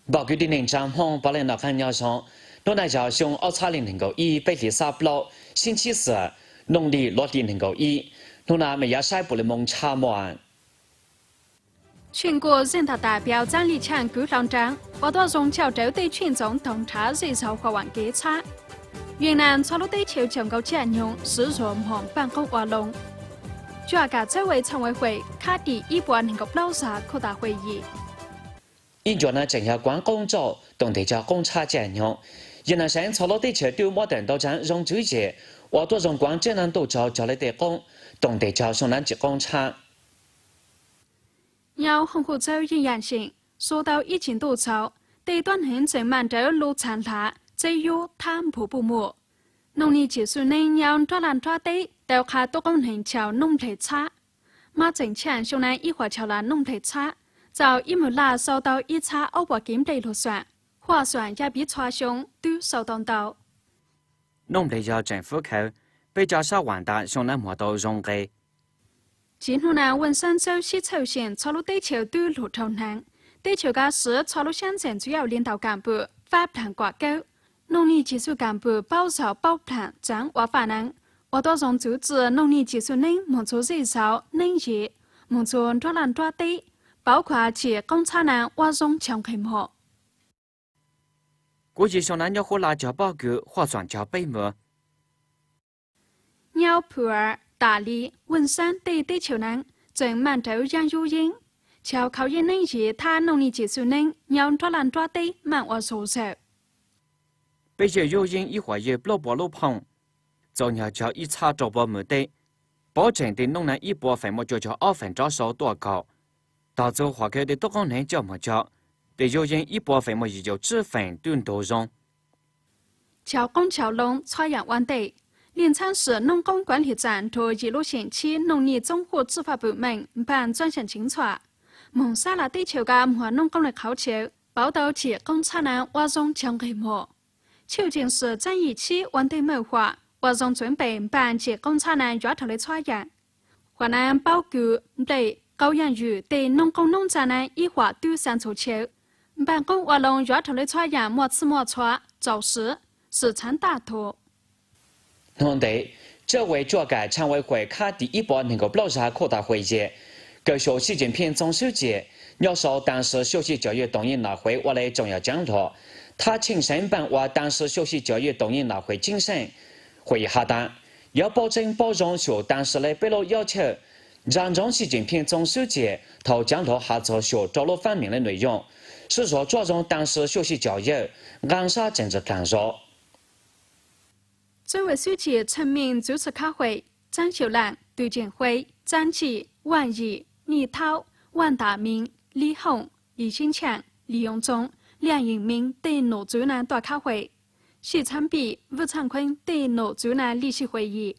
Npawg kwv tij neej tsa Hmoob, peb le noj qab nyob zoo. Hnub no yog xyoo ob txhiab nees nkaum ib peb hlis xab plaub, sib ntsib xwm, noog li luav hli nees nkaum ib. Hnub no mej yuav saib puav leej moo tshaj muaj. 劝过县大代表张立强 kwv hlob nrab uas tuaj zoo caum rawv tej 劝总统 nrhav zej zog huam vam kev txhab. Việt Nam txhua lub teb chaws caum nkaus caij nyoog siv zog mog npaj qoob ua loo. Tsuam kam txawb ua txhaj ua huem khab dim ib puas nees nkaum plaub zag khuj tas huem yim. Ib ncua no tseem yog kuav qoob txauj toom tes cog qoob txhab caij nyoog. Yim nam seev txhua lub teb chaws twb muab tawm ntau tsav zoo tswv yim uas tuaj zoo kuav tseeb na ntuj tsaug cog le tej qoob toom tes cog xyoo na tsim qoob txhab. Nyob hooj huj txawb yeej yam seem, suav tau ib tsis ntuj txhaum, tej tuab hneev tseem maj nrawv lub txha hlav, txeb yub thab nphu puj mum. Noog ni cim xwm neeb nyob nruab laj nruab teb tau qha tub qoob hneev chaw noog nplej txhab. Mab txeem tshaj xyoo na ib huam chaw la noog nplej txhab, txaus ib mug laj sau tau ib txhab ob puas kev nplej luag xuam, huaj xuam yaj piv txhua xyoo twb sau tau ntau. Noog nplej yog tseem fwv khawv, peb cov sab vam nta xyoo na muag tau zoo nqe. Tsim hnub na Vaj Xab txawb sib txhawj seem txhua lub teb chaws twb lug rau hneev, teb chaws kav siv txhua lub sab ntxeem txwv yam li ntau kam pwm fab dlaag kuam kawb. Noog ni cim xwm kam pwm paub zog paub dlaag tsaav ua faj neeb, ua tuab zoo txwv txwm noog ni cim xwm neeb moog txug zej zog neeb yim, moog txug nruab laj nruab teb, pauv khuam tsim qoob txhab na ua zoo chaw nqeg mog. Kuv yim xyoo na nyob huv laj cog pob kws huaj xuam cog peb mug. Nyob Phu Ar, Tam Li, Vaj Xab tej teb chaws neeb tseem maj nrawv yaaj yub yeeb, chaw khaus yeej neeb yim thab noog ni cim xwm neeb nyob nruab laj nruab teb maj ua zoo zawm. Peb yawg yub yeeb ib huam yawg plaub puas lub phooj, txaus nyog cog ib txhab rau puab mug teb, pauv tseem tej noog na ib puas feem muaj cuaj caug ob feem rov sau tuaj kaum. Tog txug huam khawv tej tub qoob hneev coj moog cog, tej yub yeeb ib puas feem muaj yim caum tsib feem twb ntug zoo. Chaw qoob chaw loo txhua yaam ua ntej, Liaj Txhab Sim Noob Qoob Kuav Lim Txam nrug yim lub xeem tshib Noog Ni Txoob Huj Txwj Faj Pwm Meej npaaj txob xyaam tseev txhua, moog sab laj teb chaws kws muag noob qoob le qhauv chaw, pauv tau tsim qoob txhab na ua zoo chaw nqeg mog. Tshwj Ceem Sim Txaab Yim Tshib ua ntej mawj huam ua zoo txuv npe npaaj tsim qoob txhab na yuav raug le txhua yaam. Huam na paub kws, nplej, qau yaaj ywm tej noob qoob noob txag na ib huam twb xaa txhua chaw. Npaaj qoob ua loo yuav raug le txhua yaam muaj txhij muaj txhua, txaus siv, sim txhaav taj thum. Hnub ntev, Tsawb Ves Tsuaj Kam Tshaj Ves Huem khab tim ib puas neeg nkaum plaub zag khuj tas huam yim, kawm xyum Xi Jinping txoos xwb cim, nyob sau tab sis xyuam xim caum yawg toom yeej nam huev ua le tsoom yam caav luam, thab tsheej seev npaaj ua tab sis xyuam xim caum yawg toom yeej nam huev ceeb seej. Huam yim has tas, yuav paub tseeb paub zoo xyum tab sis le peb lub yab chawj, nra ntsoov Xi Jinping txoos xwb cim thaum caav luam has txug xyum rau lub faab meem le nuam yooj, sib zog tsuab zoo tab sis xyuam xim caum yawg, nqaa sab tseem tsi dlaag zog. Tsawb Ves xwb cim txheej meej txwv txhij khab huem, Txaab Xyaum Laam, Tws Ceem Huev, Txaab Tsim, Vaaj Yim, Nij Thaub, Vaaj Tam Meev, Lib Hooj, Li Xeeb Tshaam, Li Yoo Txoov, Liaj Yeem Meev tej nom txwv na tuaj khab huem. Sij Txhaab Pij, Vwj Txhaaj Kheeb tej nom txwv na lij sij huam yim.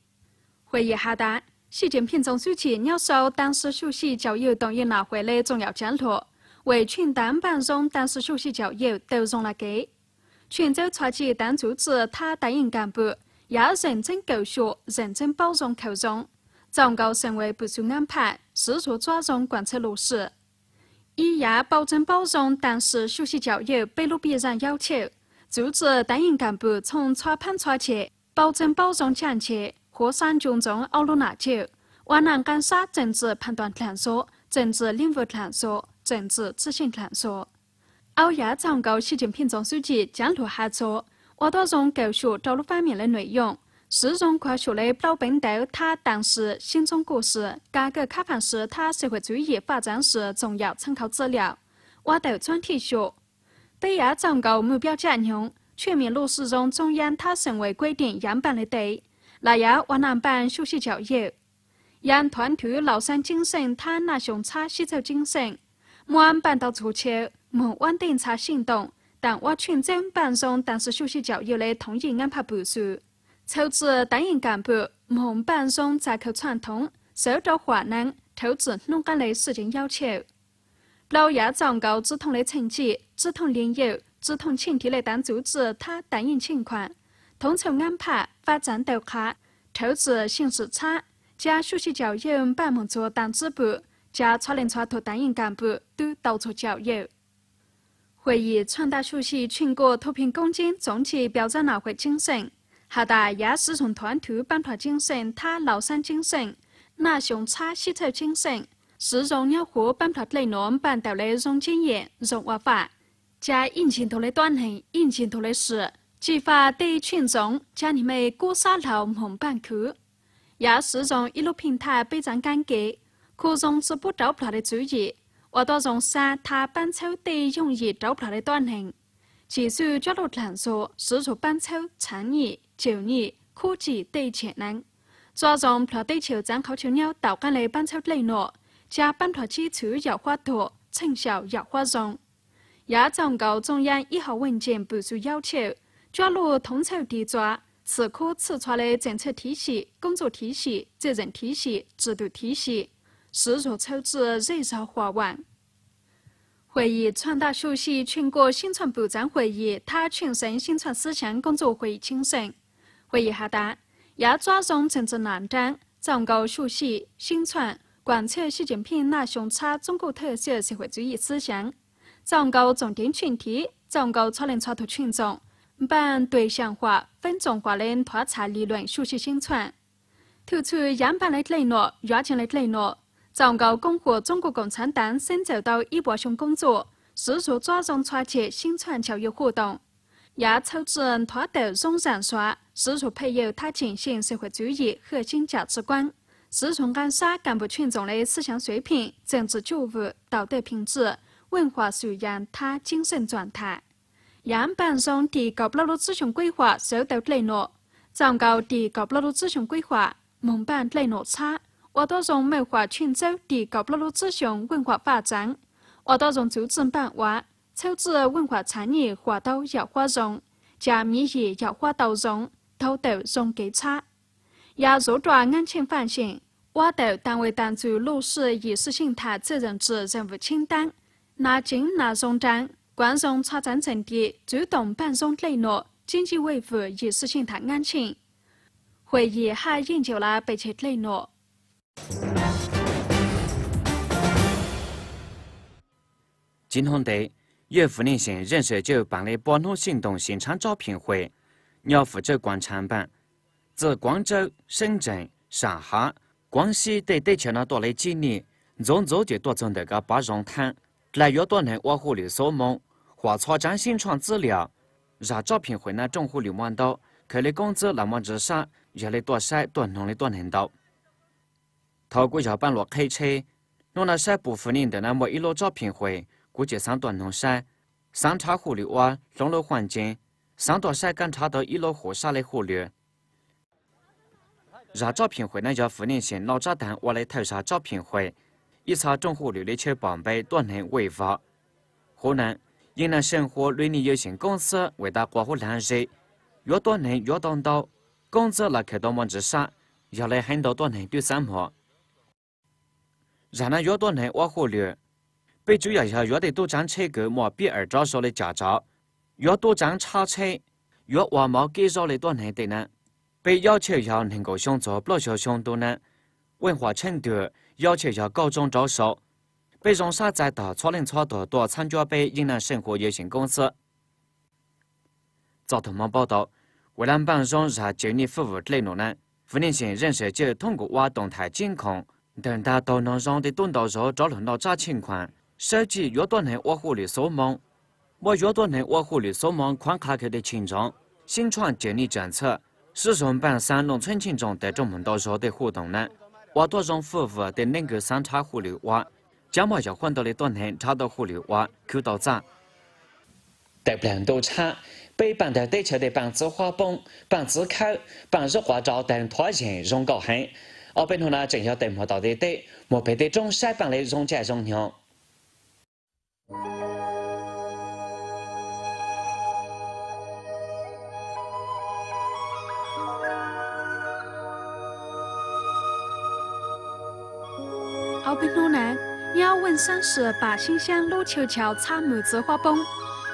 Huam yim has tas, Xi Jinping txoos xwb cim nyob sau tab sis xyuam xim caum yawg toom yeej nam huev le tsoom yam caav luam, ua tsheej taag npaaj zoo tab sis xyuam xim caum yawg tau zoo laj kev. Tsheej txawb txhua cim taag txwv txwm thab taag yeej kaam pwm, yaav zeem txeeb kawm xyum zeem txeeb paub zoo khaws zoo, txaus nkaus xeem ves pwm xu ngaab phaj, sib zog tsuab zoo kuam txhaj lug sim. Ib yaav paub tseeb paub zoo tab sis xyuam xim caum yawg peb lub pij zaaj yab chawj, txwv txwm taag yeej kaam pwm txhooj txhua phaab txhua cem, paub tseeb paub zoo caaj nce, huv sab ntsuj ntxoov aub lub nam cawj, ua naaj nqaa sab tseem txim phaj tuam dlaag zog, tseem txim liv vwj dlaag zog, tseem txim txij xyeej dlaag zog. Aub yaav txaus nkaus Xi Jinping txoos xwb cim caav luam has txug, ua tuab zoo kawm xyum rau lub faab meem le nuam yooj, sib zog khuam xyum le plaub peev ntawv thab taag sim sib ntxoov kuj sim kaav kawm khab faam sim thab xeem huam txwv yim faj txaav sim txoom yam txheeb khauv txij liam, ua tawm txuab thij xyum. Peb yaav txaus nkaus mug piab caaj nyoog, tshuaj mim luj sij zoo txooj yaab thab xeem ves kuaj diim yaav npaaj le tes, lawm yaav ua naaj npaaj xyuam xim caum yawg. Yaav thuav nthwv laus xaab ceeb xeej thab naaj xyoo txhab sib txawj ceeb xeej, muab npaaj tau txhua chaw, moog ua ntej ntxhab xyeej toom, taam ua tsheej txawb npaaj zoo tab sis xyuam xim caum yawg le thoov yeej ngaab phaj pwm xwm. Txhawv txwm taag yeej kaam pwm moog npaaj zoo txag khaws txhaj thoov, sawv rau huam neeb rhawv txim hnub qaab le sib ceev yab chawj. Plaub yaav txaus nkaus tsib thooj le txheej cim, tsib thooj liaj yawm, tsib thooj tsheej thiv le taag txwv txwm thab taag yeej tsheej khuam, thoov txhawj ngaab phaj, fab txaav tawm qha, rhawv txim xyeej sim txhab, ca xyuam xim caum yawg npaaj moog txug taag tsib pwm, ca txhua le ntxhua tug taag yeej kaam pwm twb tau txug caum yawg. 会议创大数据劝过脱贫攻坚总体表彰大会精神。哈达也使用团队帮助精神，他老三精神，那雄差西凑精神，使用妖活帮助对农办到了用经验、用活法，加应急独立端能、应急独立是，激发对群众家里面孤杀老猛办苦。 也使用一路平台背景干给，可用直播找不着的主意，我多用杀他班抽对用意找不着的端能。技术角度来说，使用班抽、产业、就业、科技对潜能。主要用不着对球咱好球鸟导干的班抽对落，加班着基础要花多，成效要花用。 也照顾中央一号文件部署要求，角度统筹提抓，此科此抓的政策体系、工作体系、责任体系、制度体系，是弱抽至最少化完。会议创大数据全国新创部长会议，他全省新创思想工作会议精神。会议哈达，也抓重政治难章，照顾数据、新创，贯彻习近平那雄差中国特色社会主义思想。 照顾重点群体，照顾错能错读群众，办对象化、分众化的团查理论熟悉新创。突出原版的对落、软件的对落，照顾供货中国共产党深走到一百雄工作，实属抓重团结新创教育活动。也促进团队总上刷，实属配有他坚信社会主义核心价值观，实属暗杀干部群众的思想水平、政治觉悟、道德品质、 文化素养他精神状态。原版中第九百六十六支雄规划收到对落，照顾第九百六十六支雄规划蒙办对落差，我多用谋划群众第九百六十六支雄文化发展，我多用组织办活，促进文化产业活到要花用，加民意要花到用，头斗用给差。 也入抓安全反省，挖到单位当中落实意识形态责任制任务清单，拿紧拿重点，广泛抓准阵地，主动办用对落，积极维护意识形态安全。会议还研究了北京对落。 Tsis hnub ntev, yog Fuv Neej Xeem zeej sawv cawv paam le poj hnub sij ntoos sim ntshav tsob pheej huam, nyob Fuv Tsawb Kuam ntshav npaaj, txij Kuam Tsawb, Seeb Ntseem, Sam Hav, Kuam Sib tej teb chaws no tuaj le tsib niaj, ntxuv ntxuv ces tuaj txug ntawm kab pav zoo thaab, dlai yuav tuab neeg ua huj lwm xuv moo, huam txhua tsaav sib ntshuaj txwb liam, zag tsob pheej huam na rooj huj lwm muaj ntau, khaws le koob txwb los muaj ntsis sab, yog le tuaj saib tuaj noog le tuab neeg ntau. Thaum kuv yog paab luam qheb tsheb, hnub no saib puv Fuv Neej ntawm na muaj ib lub tsob pheej huam, kuv tseem xaav tuaj noog saib, xaav nrhav huj lwm ua hloov lub huaj ntsees, xaav tuaj saib kab nrhav tau ib lub huam sab le huj lwm. Zag tsob pheej huam na yog Fuv Neej Xeem noj tsab taag ua le thawj zag tsob pheej huam, ib txha rooj huj lwm le chaw pom npe tuab neeg Vij Vom. Huv na, Yeej Naj Seej Huas Lwm Neej Yawg Xeem Koob Xwb ua tau quas huv laav ze, yuav tuab neeg yuav tau ntau, koob txwb los khaws tau muaj ntsis sab, yog le heev ntau tuab neeg twb xaav muag. Zag na yuav tuab neeg ua huj lwm, peb tsuas yog yog yuav tej tub tsaav tsheb kws muaj pib awm rov sau le cam tsov, yuav tub tsaav tshab tsheb, yuav ua mov kib zaub le tuab neeg tej na. Peb yaj tsheej yog neeg nkaum xyoo txug plaub caug xyoo ntu na, vaj huam tsheej twg yaj tsheej yog kaum tsoob rov sau. Peb zoo sab txais tog txhua leej txhua tug tuaj txhab ncuab peb Yeej Naj Seej Huas Yawg Xeem Koob Xwb. Txog thaum moog paub tau, ua le npaaj zoo zag cawv nyaj fwj vwm dlej num na, Fuv Neej Xeem zeej sawv cawv thoob nkaus ua toom tham ceeb khoom, ntawm ntag taug noog zoo tej tub ntau zog rov lug noj tsab cheej khuam, sawv tsees yuav tuab neeg ua huj lwm xuv moo, muab yuav tuab neeg ua huj lwm xuv moo khuam qha khaws tej cheej ntsoov, sib ntshuaj cawv nyaj tsaam txhaj, sib zug npaaj xaav noog txheeb cheej ntsoov tawm rooj moog ntau zog tej huj toom na, ua tuab zoo fwj vwm tej neeg kws xaav nrhav huj lwm ua, cov muaj yam huaj ntau le tuab neeg nrhav tau huj lwm ua, khwv tau txaj. Tawm plaag ntu tshab, peb paaj ntawg teb chaws tej paaj txwv huab poob, paaj txwv khawb, paaj zub quav rau tawg nthuav yeeg zoo nkauj heev. Ob peb hnub no tseem yog tawm muag tom tej teb, muag peg tej roob saib paaj le zoo caij zoo nyoog. Ob peb hnub na, nyob Weej Xaab Sim Pam Xeeb Xyaab lub chaw chaw txhab mus txwv huab poob,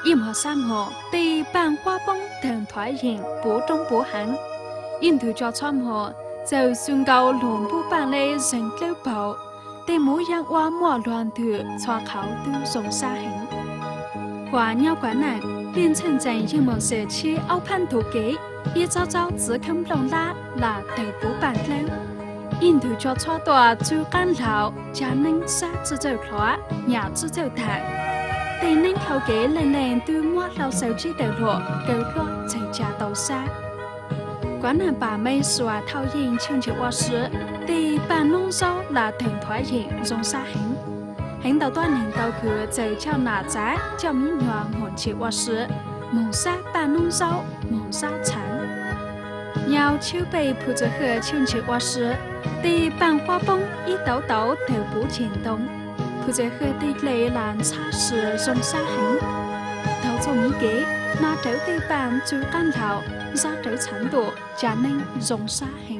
ib muag sab muag tej paaj huab poob tawg nthuav yeeg puv roob puv heev. Ib ntug tso txhua muag, txawm xyu nkaus lug npuj paaj le zeeg dlawb paug, tej muv yaaj ua muaj luag ntwg txhua qhov twb zoo sab heev. Kuam nyob Kuam Nam, Pij Ntxhee Ntxeem yeej moom xes tshib aub phaab ntug kev, ib txob txaub txwv kheeb nplooj lab lam tawg puv paj dlawb. Ib ntug tsua txhob tuaj tsw qaab laug, ca neeb sab txwj txawj dlhuav, nyam txwj txawj tham. Tej neeb dhau kev leej leej twb muab hlau xaws tsib daws luam kaw hluab txhais ca tau sab. Kuam Nam Pam Mej Suas Thauj Yeej chwj ntsig ua si, tej paj noob zaub lam tawg nthuav yeem zoo sab heev. Heev ntau tuab neeg tau khwv txawm coj nam txav coj miv nyuas moog ntsig ua si, moog sab paj noob zaub, moog sab txhaav. Nyau Tshwb Pej Phu Txwv Hwj chwj ntsig ua si, tej paaj huab poob ib tauv tauv tawg puv ceg ntoo. Phu Txwv Hwj tej dlej lam ntxhab si zoo sab heev. Taug txuj miv kev, hnav rawv tej paaj tsw qaab laug, zab rawv txhaav ntuj, ca neeb zoo sab heev.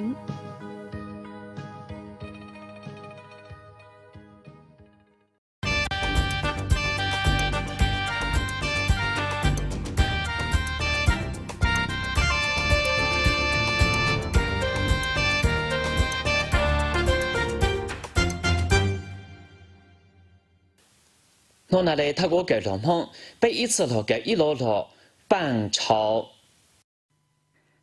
Hnub no le thaj kuv kawm luag Hmoob, peb ib txwm los kawm ib lo lug paaj tshau.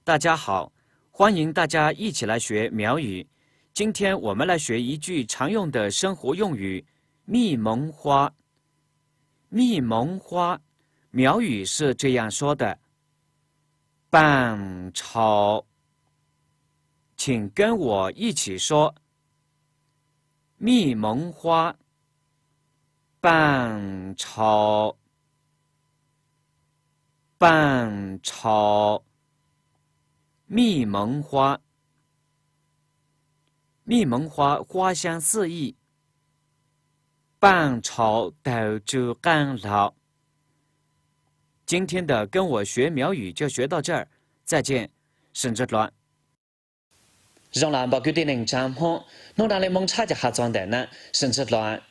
大家好，欢迎大家一起来学苗语。今天我们来学一句常用的生活用语——蜜蒙花。蜜蒙花，苗语是这样说的： Paaj tshau. 请跟我一起说： 蜜蒙花。 Paaj tshau. Paaj tshau. 蜜蒙花。蜜蒙花花香四溢。 Paaj tshau tawg tsw qaab laug. 今天的跟我学苗语就学到这儿，再见，sawv ntxov dlua. Zoo le npawg kwv tij neej tsaa Hmoob, hnub no le moog tshaj cov has txog ntawm na, sawv ntxov dlua.